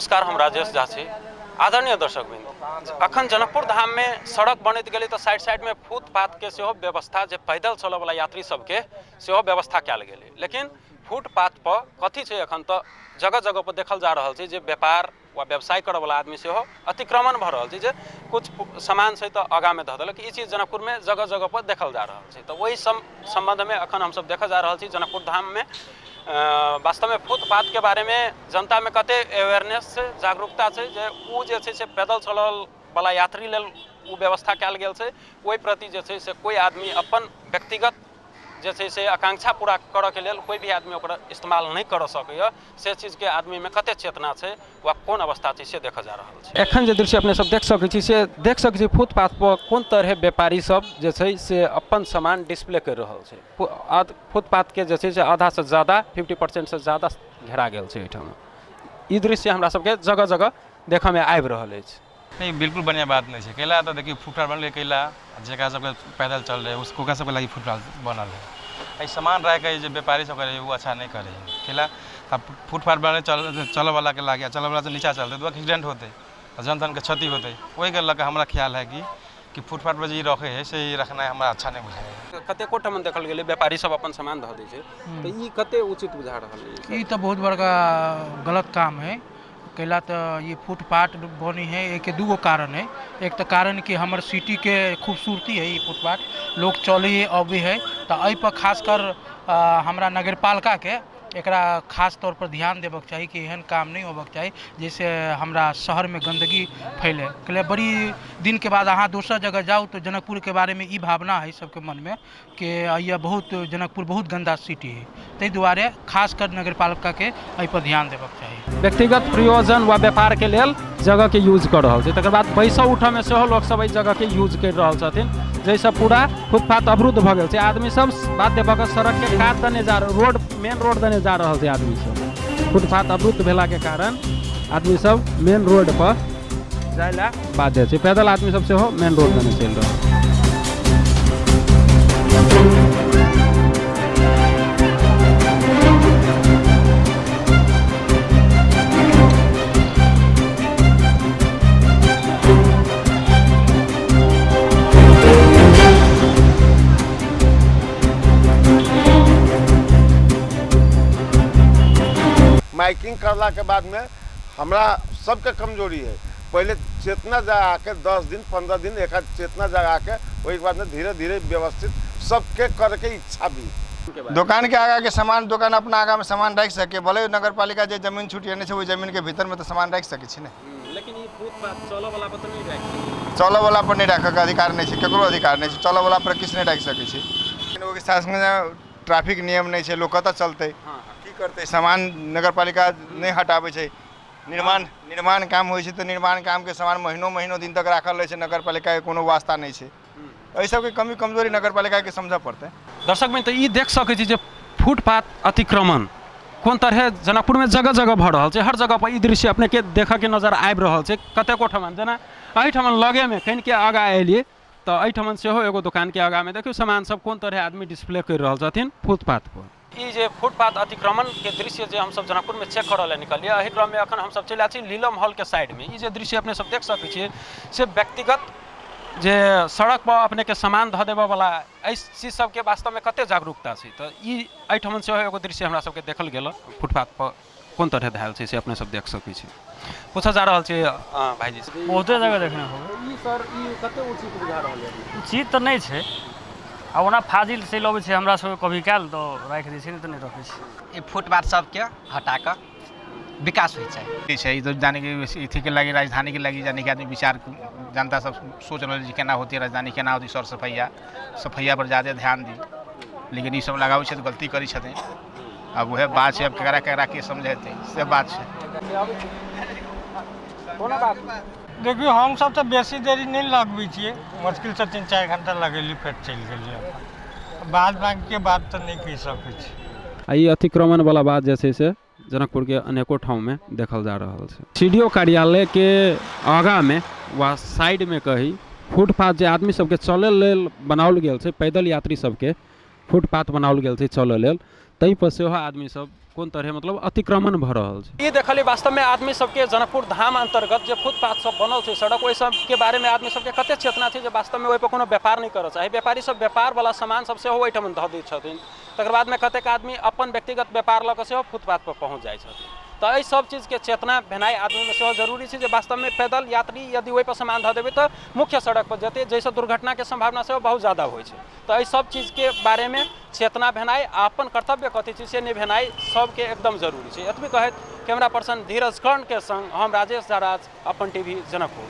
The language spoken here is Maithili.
नमस्कार, हम राजेश झा छी। आदरणीय दर्शकवृंद, अखन जनकपुर धाममे सड़क बनैत गेलै तऽ साइड साइडमे फुटपाथके सेहो व्यवस्था, जे पैदल चलऽवला यात्री सबके सेहो व्यवस्था कयल गेलै। लेकिन फुटपाथ पर कथी छै, अखन तऽ जगह जगह पर देखल जा रहल छै जे व्यापार वा व्यवसाय करऽवला आदमी सेहो अतिक्रमण भऽ रहल छै, जे कुछ सामान छै तऽ आगाँमे धऽ देलक। ई चीज जनकपुरमे जगह जगह पर देखल जा रहल छै। तऽ ओहि सम्बन्धमे अखन हमसब देखऽ जा रहल छी जनकपुर धाममे वास्तवमे फुटपाथके बारेमे जनतामे कते अवेयरनेस छै, जागरूकता छै, जे ओ जे छै से पैदल चलऽवला यात्री लेल ओ व्यवस्था कयल गेल छै। ओहि प्रति जे छै से कोइ आदमी अपन व्यक्तिगत जे छै से आकांक्षा पूरा करऽके लेल कोइ भी आदमी ओकरा इस्तेमाल नहि करऽ सकैए, से चीजके आदमीमे कते चेतना छै वा कोन अवस्था छै से देखऽ जा रहल छै। एखन जे दृश्य अपने सब देख सकै छी से देख सकै छी फुटपाथ पर कोन तरहे व्यापारी सब जे छै से अपन सामान डिस्प्ले करि रहल छै। फुटपाथके जे छै से आधासँ ज्यादा 50%सँ ज्यादा घेरा गेल छै एहिठाम। ई दृश्य हमरा सबके जगह जगह देखऽमे आबि रहल अछि। नहीं, बिल्कुल बढ़िया बात नहीं है। कैला तो देखिए, फुटपाथ बनल कैला जकरा सबके पैदल चल रहे ओकरा सबके लागि फुटपाथ बनल है। एहि सामान राखिके जे व्यापारी सब करे ओ अच्छा नहीं करे है। कैला तब फुटपाथ बनल चलऽवलाके लागि, आ चलऽवला से नीचा चलतै तऽ एक्सीडेंट होतै, जनधनके क्षति होतै। ओहिके लऽ कऽ हमरा ख्याल है कि फुटपाथ पर जे ई रखै है से ई रखनाइ हमरा अच्छा नहि बुझाइ है। कतेको ठाम देखल गेलै व्यापारी सब अपन सामान धऽ दै छै, तऽ ई कते उचित बुझा रहल है? ई तऽ बहुत बड़का गलत काम है। कैला तऽ ई फुटपाथ बनी है, एहिके दूगो कारण है। एक तऽ कारण कि हमर सिटीके खूबसूरती है ई फुटपाथ, लोक चलै अबै है, तऽ एहिपर खासकर हमरा नगरपालिकाके एकरा खास तौर पर ध्यान देबऽके चाही कि एहन काम नहि होबऽके चाही जाहिसँ हमरा शहरमे गन्दगी फैले। कैला बड़ी दिनके बाद अहाँ दोसर जगह जाउ तऽ जनकपुरके बारेमे ई भावना है सबके मनमे कि यह बहुत जनकपुर बहुत गन्दा सिटी है। ताहि दुआरे खास कर नगरपालिकाके एहिपर ध्यान देबऽके चाही। व्यक्तिगत प्रयोजन वा व्यापारके लेल जगहके यूज कऽ रहल छै। तकर बाद बैसऽ उठऽमे सेहो लोकसब एहि जगहके यूज करि रहल छथिन, जाहिसँ पूरा फुटपाथ अवरुद्ध भऽ गेल छै। आदमी सब बाध्य भऽ कऽ सड़कके कात दने जा रोड मेन रोड दने जा रहल छै। आदमी सब फुटपाथ अवरुद्ध भेलाके कारण आदमी सब मेन रोड पर जाय लए बाध्य छै। पैदल आदमी सब सेहो मेन रोड दने चलि रहल छै। माइकिंग करला के बाद में हमरा सबके कमजोरी है। पहले चेतना जगा के 10 दिन 15 दिन एक चेतना जगा के ओहिके बाद में धीरे धीरे व्यवस्थित सबके करके इच्छा भी। दुकान के आगा के सामान, दुकान अपना आगा में सामान राखि सके, भले नगर पालिका जे जमीन छुटिएने छै ओहि जमीन के भीतर में तो सामान राखि सकै छी ने। लेकिन ई फुटपाथ चलऽ वाला पर तऽ नहि राखि सकै। चलऽ वाला पर नहि राखऽ के अधिकार नहि छै, केकरो अधिकार नहि छै, चलऽ वाला पर किछु नहि राखि सकै छै। लेकिन ओहिके साथ संगे ट्रैफिक नियम नहि छै, लोक कतऽ चलतै, की करतै, सामान नगर पालिका नहि हटाबै छै। निर्माण काम होइ छै तऽ निर्माण कामके सामान महीनो महीनो दिन तक राखल रहै छै, नगर पालिकाके कोनो वास्ता नहि छै। एहि सबके कमी कमजोरी नगर पालिकाके समझऽ पड़तै। दर्शक मित्र, ई देख सकै छी जे फुटपाथ अतिक्रमण कोन तरहे जनकपुरमे जगह जगह भऽ रहल छै। हर जगह पर ई दृश्य अपनेके देखऽके नजर आबि रहल छै। कतेको ठमन, जेना एहिठमन लगेमे कनिके आगाँ एलियै तऽ एहिठमन सेहो एगो दोकानके आगाँमे देखियौ सामान सब कोन तरहे आदमी डिस्प्ले करि रहल छथिन फुटपाथ पर। ई जे फुटपाथ अतिक्रमणके दृश्य जे हमसब जनकपुरमे चेक करऽ लए निकललियै, एहि क्रममे अखन हमसब चलि आयल छी नीलम हॉलके साइडमे। ई जे दृश्य अपने सब देख सकै छियै से व्यक्तिगत जे सड़क पर अपनेके सामान धऽ देबऽवला एहि चीज सबके वास्तवमे कते जागरूकता छै। तऽ ई एहिठमन सेहो एगो दृश्य हमरा सबके देखल गेल, फुटपाथ पर कोन तरहे धयल छै से अपने सब देख सकै छी। पूछल जा रहल छै भाईजी से। बहुते जगह देखने होबै। ई सर, ई कते उचित बुझा रहल है? उचित तऽ नहि छै, आ ओना फाजिल से लबै छै हमरा सबके कभी काल तऽ राखि दै छै, नहि तऽ नहि रखै छै। ई फुटपाथ सबके हटा कऽ विकास होइ चाही। छै ई तऽ जाने कि अथीके लागि, राजधानीके लागि जाने कि आदमी विचार जनता सब सोच रहल छै केना होतै राजधानी, केना होतै सर सफैया, सफैया पर ज्यादे ध्यान दी, लेकिन ई सब लगाबै छै तऽ गलती करै छथिन। आब उएह बात छै, आब केकरा केकरा के समझेतै से बात छै। देखियौ, हमसब तऽ बेसी देरी नहि लगबै छियै, मुश्किलसँ 3-4 घंटा लगेली फेर चलि गेलियै। बाद बाकीके बात तऽ नहि कहि सकै छी। आ ई अतिक्रमण वाला बात जे छै से जनकपुरके अनेको ठाममे देखल जा रहल छै। सी डी ओ कार्यालयके आगाँमे वा साइडमे कही फुटपाथ जे आदमी सबके चलै लेल बनाओल गेल छै, पैदल यात्री सबके फुटपाथ बनाओल गेल छै चलै लेल, ताहिपर सेहो आदमी सब कोन तरहे मतलब अतिक्रमण भऽ रहल छै। ई देखलियै वास्तवमे आदमी सबके जनकपुर धाम अन्तर्गत जे फुटपाथ सब बनल छै सड़क, ओहि सबके बारेमे आदमी सबके कते चेतना छै जे वास्तवमे ओहिपर कोनो व्यापार नहि करऽ चाही। व्यापारी सब व्यापारवला सामान सब सेहो ओहिठाम धऽ दै छथिन। तकर बादमे कतेक आदमी अपन व्यक्तिगत व्यापार लऽ कऽ सेहो फुटपाथ पर पहुँच जाइ छथिन। तऽ एहि सब चीजके चेतना भेनाइ आदमीमे सेहो जरूरी छै जे वास्तवमे पैदल यात्री यदि ओहिपर सामान धऽ देबै तऽ मुख्य सड़क पर जेतै, जाहिसँ दुर्घटनाके सम्भावना सेहो बहुत ज्यादा होइ छै। तऽ एहि सब चीजके बारेमे चेतना भेनाइ आ अपन कर्तव्य कथी छै से निभेनाइ सबके एकदम जरूरी छै। एतबी कहैत कैमरा पर्सन धीरज कर्णके संग हम राजेश झा राज, अपन टीवी जनकपुर।